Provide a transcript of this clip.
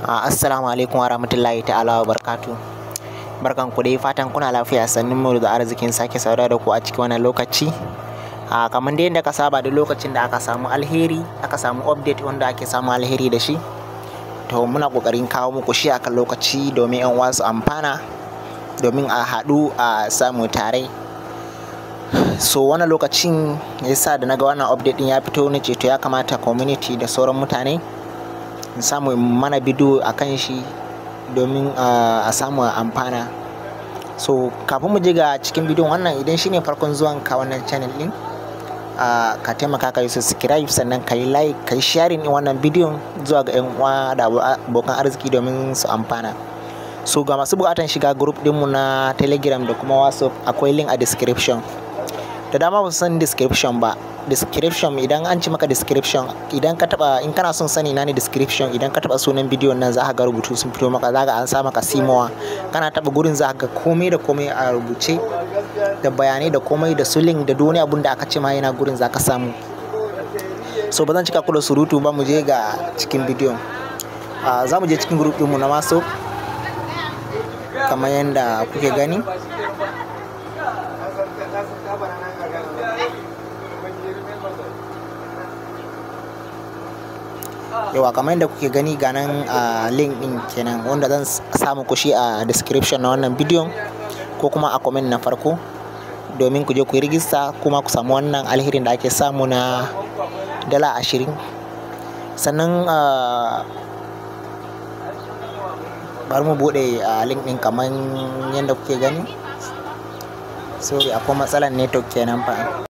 Assalamu alaikum wa rahmatullahi ta'ala wa barkatu. Barkan ku dai, fatan kuna lafiya, sannin mu da arzikin sake saurara da ku a cikin wannan lokaci. Kamar dai yadda ka saba, duk lokacin da aka samu alheri, aka samu update wanda ake samu alheri da shi, to muna kokarin kawo muku shi akan lokaci domin 'yan uwa su amfana, domin a haɗu a samu tare. So wannan lokacin yasa da naga wannan update din ya fito, na ce to ya kamata community da sauran mutane in samu mana bidiyo a kan shi domin a samu amfana. So kafin mu je ga cikin bidiyon wannan, idan shine farkon zuwan ka wannan channel din, ka taimaka ka yi subscribe, sannan ka yi like, ka yi sharing din wannan bidiyon zuwa ga 'yan uwa da abokan arziki domin su amfana. So ga masu bukatan shiga group dinmu na Telegram da kuma WhatsApp, akwai link a description. Da dama ba su san description ba. Description, idan an ci maka description, idan ka taba, in kana son sani na ne description, idan ka taba sunan bidiyon nan, za ka ga rubutu sun fito maka, za ka an sa maka see more. Kana taba gurin, za ka ga komai da komai a rubuce, da bayanai da komai da su link da duk wani abun da aka ce ma yana gurin za ka samu. So ba zan cika ku da surutu ba, mu je ga cikin bidiyon. Za mu je cikin group ɗinmu na WhatsApp kamar yadda kuke gani. Yawa, kamar yadda kuke gani, ga nan a link din kenan wanda zan samu ku shi a description na wannan bidiyon ko kuma a comment na farko, domin ku je ku yi rijista kuma ku samu wannan alherin da ake samu na $20. Sannan bari mu bude link din kamar yadda kuke gani. Sorry, akwai matsalar network kenan fa.